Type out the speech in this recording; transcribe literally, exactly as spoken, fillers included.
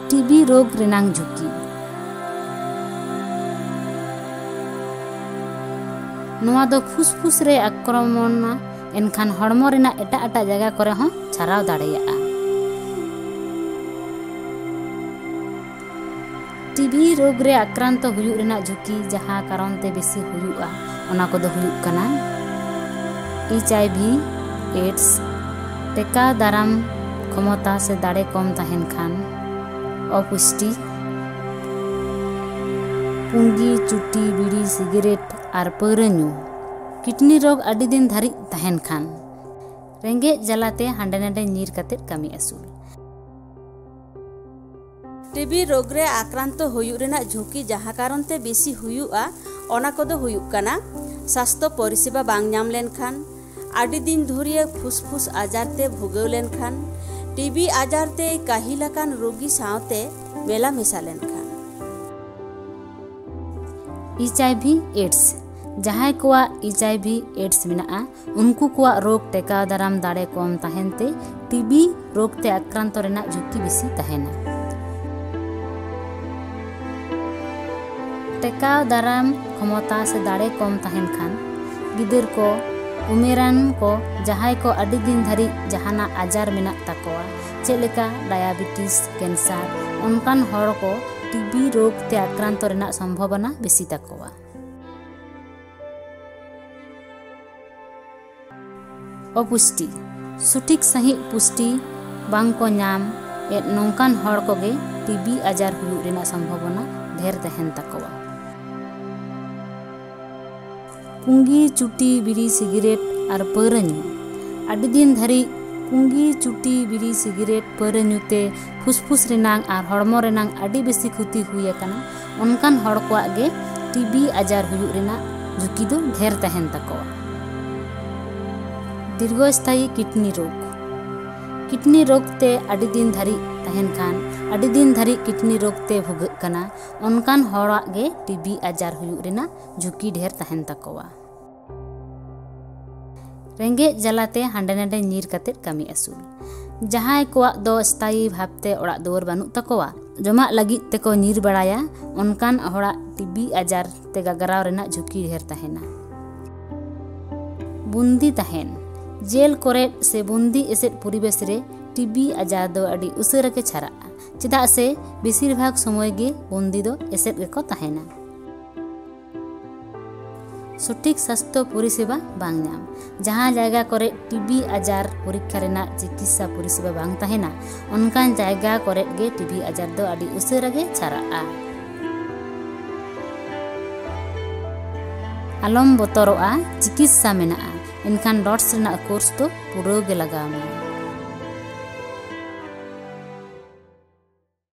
TV ᱨᱳᱜᱽ ᱨᱮᱱᱟᱜ ᱡᱷᱩᱸᱠᱤ᱾ ᱱᱚᱣᱟ ᱫᱚ ᱯᱷᱩᱥᱯᱷᱩᱥ ᱨᱮ ᱟᱠᱨᱚᱢᱚᱱᱟ, ᱮᱱᱠᱷᱟᱱ ᱦᱚᱲᱢᱚ ᱨᱮᱱᱟᱜ ᱮᱴᱟᱜ ᱮᱴᱟᱜ ᱡᱟᱭᱜᱟ ᱠᱚᱨᱮ ᱦᱚᱸ ᱪᱷᱟᱨᱟᱣ ᱫᱟᱲᱮᱭᱟᱜᱼᱟ᱾ ᱴᱤᱵᱤ ᱨᱳᱜᱽ ᱨᱮ ᱟᱠᱨᱟᱱᱛᱚ ᱦᱩᱭᱩᱜ ᱨᱮᱱᱟᱜ ᱡᱷᱩᱸᱠᱤ ᱡᱟᱦᱟᱸ ᱠᱟᱨᱚᱱ ᱛᱮ ᱵᱮᱥᱤ ᱦᱩᱭᱩᱜᱼᱟ, ᱚᱱᱟ ᱠᱚᱫᱚ ᱦᱩᱭᱩᱜ ᱠᱟᱱᱟ ᱮᱭᱤᱪ ᱟᱭ ᱵᱷᱤ, ᱮᱰᱥ, ᱴᱮᱠᱟᱣ ᱫᱟᱨᱟᱢ ᱠᱷᱚᱢᱚᱛᱟ ᱥᱮ ᱫᱟᱲᱮ ᱠᱚᱢ ᱛᱟᱦᱮᱱ ᱠᱷᱟᱱ, ᱚᱯᱩᱥᱴᱤ, ᱯᱩᱸᱜᱤ, ᱪᱩᱴᱤ, ᱵᱤᱲᱤ, ᱥᱤᱜᱟᱨᱮᱴ ᱟᱨ ᱯᱟᱹᱣᱨᱟᱹ ᱧᱩ, ᱠᱤᱰᱱᱤ ᱨᱳᱜᱽ ᱟᱹᱰᱤ ᱫᱤᱱ ᱫᱷᱟᱹᱨᱤᱡ ᱛᱟᱦᱮᱱ ᱠᱷᱟᱱ, ᱨᱮᱸᱜᱮᱡ ᱡᱟᱞᱟᱛᱮ ᱦᱟᱸᱰᱮ ᱱᱟᱰᱮ ᱧᱤᱨ ᱠᱟᱛᱮ ᱠᱟᱹᱢᱤ ᱟᱹᱥᱩᱞ᱾ ᱴᱤᱵᱤ ᱨᱳᱜᱽ ᱨᱮ ᱟᱠᱨᱟᱱᱛᱚ ᱦᱩᱭᱩᱜ ᱨᱮᱱᱟᱜ ᱡᱷᱩᱸᱠᱤ ᱡᱟᱦᱟᱸ ᱠᱟᱨᱚᱱ ᱛᱮ ᱵᱮᱥᱤ ᱦᱩᱭᱩᱜᱼᱟ, ᱚᱱᱟ ᱠᱚᱫᱚ ᱦᱩᱭᱩᱜ ᱠᱟᱱᱟ ᱥᱟᱥᱛᱷᱚ ᱯᱚᱨᱤᱥᱮᱵᱟ ᱵᱟᱝ ᱧᱟᱢ ᱞᱮᱱᱠᱷᱟᱱ, ᱟᱹᱰᱤ ᱫᱤᱱ ᱫᱷᱩᱨᱤᱭᱟᱹ ᱯᱷᱩᱥᱯᱷᱩᱥ ᱟᱡᱟᱨ ᱛᱮ ᱵᱷᱩᱜᱟᱹᱣ ᱞᱮᱱᱠᱷᱟᱱ, ᱴᱤᱵᱤ ᱟᱡᱟᱨ ᱛᱮ ᱠᱟᱹᱦᱤᱞ ᱟᱠᱟᱱ ᱨᱳᱜᱤ ᱥᱟᱶᱛᱮ ᱢᱮᱞᱟ ᱢᱮᱥᱟ ᱞᱮᱱᱠᱷᱟᱱ᱾ ᱮᱭᱤᱪ ᱟᱭ ᱵᱷᱤ ᱮᱰᱥ᱾ ᱡᱟᱦᱟᱸᱭ ᱠᱚᱣᱟᱜ ᱮᱭᱤᱪ ᱟᱭ ᱵᱷᱤ ᱮᱰᱥ ᱢᱮᱱᱟᱜᱼᱟ, ᱩᱱᱠᱩ ᱠᱚᱣᱟᱜ ᱨᱳᱜᱽ ᱴᱮᱠᱟᱣ ᱫᱟᱨᱟᱢ ᱫᱟᱲᱮ ᱠᱚᱢ ᱛᱟᱦᱮᱱ ᱛᱮ ᱴᱤᱵᱤ ᱨᱳᱜᱽ ᱛᱮ ᱟᱠᱨᱟᱱᱛᱚ ᱨᱮᱱᱟᱜ ᱡᱷᱩᱸᱠᱤ ᱵᱮᱥᱤ ᱛᱟᱦᱮᱱᱟ᱾ ᱴᱮᱠᱟᱣ ᱫᱟᱨᱟᱢ ᱠᱷᱚᱢᱚᱛᱟ ᱥᱮ ᱫᱟᱲᱮ ᱠᱚᱢ ᱛᱟᱦᱮᱱ ᱠᱷᱟᱱ, ᱜᱤᱫᱟᱹᱨ ᱠᱚ, ᱩᱢᱮᱨᱟᱱ ᱠᱚ, ᱡᱟᱦᱟᱸᱭ ᱠᱚ ᱟᱹᱰᱤ ᱫᱤᱱ ᱫᱷᱟᱹᱨᱤᱡ ᱡᱟᱦᱟᱱᱟᱜ ᱟᱡᱟᱨ ᱢᱮᱱᱟᱜ ᱛᱟᱠᱚᱣᱟ, ᱪᱮᱫ ᱞᱮᱠᱟ ᱰᱟᱭᱟᱵᱮᱴᱤᱥ, ᱠᱮᱱᱥᱟᱨ, ᱚᱱᱠᱟᱱ ᱦᱚᱲ ᱠᱚ ᱴᱤᱵᱤ ᱨᱳᱜᱽ ᱛᱮ ᱟᱠᱨᱟᱱᱛᱚ ᱨᱮᱱᱟᱜ ᱥᱚᱢᱵᱷᱚᱵᱚᱱᱟ ᱵᱮᱥᱤ ᱛᱟᱠᱚᱣᱟ᱾ ᱚᱯᱩᱥᱴᱤ᱾ ᱥᱚᱴᱷᱤᱠ ᱥᱟᱺᱦᱤᱡ ᱯᱩᱥᱴᱤ ᱵᱟᱝ ᱠᱚ ᱧᱟᱢ ᱮᱫ ᱱᱚᱝᱠᱟᱱ ᱦᱚᱲ ᱠᱚᱜᱮ ᱴᱤᱵᱤ ᱟᱡᱟᱨ ᱦᱩᱭᱩᱜ ᱨᱮᱱᱟᱜ ᱥᱚᱢᱵᱷᱚᱵᱚᱱᱟ ᱰᱷᱮᱨ ᱛᱟᱦᱮᱱ ᱛᱟᱠᱚᱣᱟ᱾ ᱯᱩᱸᱜᱤ, ᱪᱩᱴᱤ, ᱵᱤᱲᱤ, ᱥᱤᱜᱟᱨᱮᱴ ᱟᱨ ᱯᱟᱹᱣᱨᱟᱹ ᱧᱩ᱾ ᱟᱹᱰᱤ ᱫᱤᱱ ᱫᱷᱟᱹᱨᱤᱡ ᱯᱩᱸᱜᱤ, ᱪᱩᱴᱤ, ᱵᱤᱲᱤ, ᱥᱤᱜᱟᱨᱮᱴ, ᱯᱟᱹᱣᱨᱟᱹ ᱧᱩ ᱛᱮ ᱯᱷᱩᱥᱯᱷᱩᱥ ᱨᱮᱱᱟᱜ ᱟᱨ ᱦᱚᱲᱢᱚ ᱨᱮᱱᱟᱜ ᱟᱹᱰᱤ ᱵᱮᱥᱤ ᱠᱷᱚᱛᱤ ᱦᱩᱭ ᱟᱠᱟᱱᱟ, ᱚᱱᱠᱟᱱ ᱦᱚᱲ ᱠᱚᱣᱟᱜ ᱜᱮ ᱴᱤᱵᱤ ᱟᱡᱟᱨ ᱦᱩᱭᱩᱜ ᱨᱮᱱᱟᱜ ᱡᱷᱩᱸᱠᱤ ᱫᱚ ᱰᱷᱮᱨ ᱛᱟᱦᱮᱱ ᱛᱟᱠᱚᱣᱟ᱾ ᱫᱤᱨᱜᱷᱚᱥᱛᱷᱟᱭᱤ ᱠᱤᱰᱱᱤ ᱨᱳᱜᱽ᱾ ᱠᱤᱰᱱᱤ ᱨᱳᱜᱽ ᱛᱮ ᱟᱹᱰᱤ ᱫᱤᱱ ᱫᱷᱟᱹᱨᱤᱡ ᱛᱟᱦᱮᱱ ᱠᱷᱟᱱ, ᱟᱹᱰᱤ ᱫᱤᱱ ᱫᱷᱟᱹᱨᱤᱡ ᱠᱤᱰᱱᱤ ᱨᱳᱜᱽ ᱛᱮ ᱵᱷᱩᱜᱟᱹᱜ ᱠᱟᱱᱟ, ᱚᱱᱠᱟᱱ ᱦᱚᱲᱟᱜ ᱜᱮ ᱴᱤᱵᱤ ᱟᱡᱟᱨ ᱦᱩᱭᱩᱜ ᱨᱮᱱᱟᱜ ᱡᱷᱩᱸᱠᱤ ᱰᱷᱮᱨ ᱛᱟᱦᱮᱱ ᱛᱟᱠᱚᱣᱟ᱾ ᱨᱮᱸᱜᱮᱡ ᱡᱟᱞᱟᱛᱮ ᱦᱟᱸᱰᱮ ᱱᱟᱰᱮ ᱧᱤᱨ ᱠᱟᱛᱮᱫ ᱠᱟᱹᱢᱤ ᱟᱹᱥᱩᱞ᱾ ᱡᱟᱦᱟᱸᱭ ᱠᱚᱣᱟᱜ ᱫᱚ ᱥᱛᱷᱟᱭᱤ ᱵᱷᱟᱵᱽᱛᱮ ᱚᱲᱟᱜ ᱫᱩᱣᱟᱹᱨ ᱵᱟᱹᱱᱩᱜ ᱛᱟᱠᱚᱣᱟ, ᱡᱚᱢᱟᱜ ᱞᱟᱹᱜᱤᱫ ᱛᱮᱠᱚ ᱧᱤᱨ ᱵᱟᱲᱟᱭᱟ, ᱚᱱᱠᱟᱱ ᱦᱚᱲᱟᱜ ᱴᱤᱵᱤ ᱟᱡᱟᱨ ᱛᱮ ᱜᱟᱜᱨᱟᱣ ᱨᱮᱱᱟᱜ ᱡᱷᱩᱸᱠᱤ ᱰᱷᱮᱨ ᱛᱟᱦᱮᱱᱟ᱾ ᱵᱩᱱᱫᱤ ᱛᱟᱦᱮᱱ᱾ ᱡᱮᱞ ᱠᱚᱨᱮᱫ ᱥᱮ ᱵᱩᱱᱫᱤ ᱮᱥᱮᱫ ᱯᱚᱨᱤᱵᱮᱥ ᱨᱮ ᱴᱤᱵᱤ ᱟᱡᱟᱨ ᱫᱚ ᱟᱹᱰᱤ ᱩᱥᱟᱹᱨᱟ ᱜᱮ ᱪᱷᱟᱨᱟᱜᱼᱟ, ᱪᱮᱫᱟᱜ ᱥᱮ ᱵᱮᱥᱤᱨ ᱵᱷᱟᱜᱽ ᱥᱚᱢᱚᱭ ᱜᱮ ᱵᱩᱱᱫᱤ ᱫᱚ ᱮᱥᱮᱫ ᱜᱮᱠᱚ ᱛᱟᱦᱮᱱᱟ᱾ ᱥᱚᱴᱷᱤᱠ ᱥᱟᱥᱛᱷᱚ ᱯᱚᱨᱤᱥᱮᱵᱟ ᱵᱟᱝ ᱧᱟᱢ᱾ ᱡᱟᱦᱟᱸ ᱡᱟᱭᱜᱟ ᱠᱚᱨᱮ ᱴᱤᱵᱤ ᱟᱡᱟᱨ ᱯᱚᱨᱤᱠᱠᱷᱟ ᱨᱮᱱᱟᱜ ᱪᱤᱠᱤᱛᱥᱟ ᱯᱚᱨᱤᱥᱮᱵᱟ ᱵᱟᱝ ᱛᱟᱦᱮᱱᱟ, ᱚᱱᱠᱟᱱ ᱡᱟᱭᱜᱟ ᱠᱚᱨᱮ ᱜᱮ ᱴᱤᱵᱤ ᱟᱡᱟᱨ ᱫᱚ ᱟᱹᱰᱤ ᱩᱥᱟᱹᱨᱟ ᱜᱮ ᱪᱷᱟᱨᱟᱜᱼᱟ᱾ ᱟᱞᱚᱢ ᱵᱚᱛᱚᱨᱚᱜᱼᱟ, ᱪᱤᱠᱤᱛᱥᱟ ᱢᱮᱱᱟᱜᱼᱟ, ᱮᱱᱠᱷᱟᱱ ᱰᱚᱴᱥ ᱨᱮᱱᱟᱜ ᱠᱳᱨᱥ ᱫᱚ ᱯᱩᱨᱟᱹᱣ ᱜᱮ ᱞᱟᱜᱟᱣ ᱢᱮᱭᱟ᱾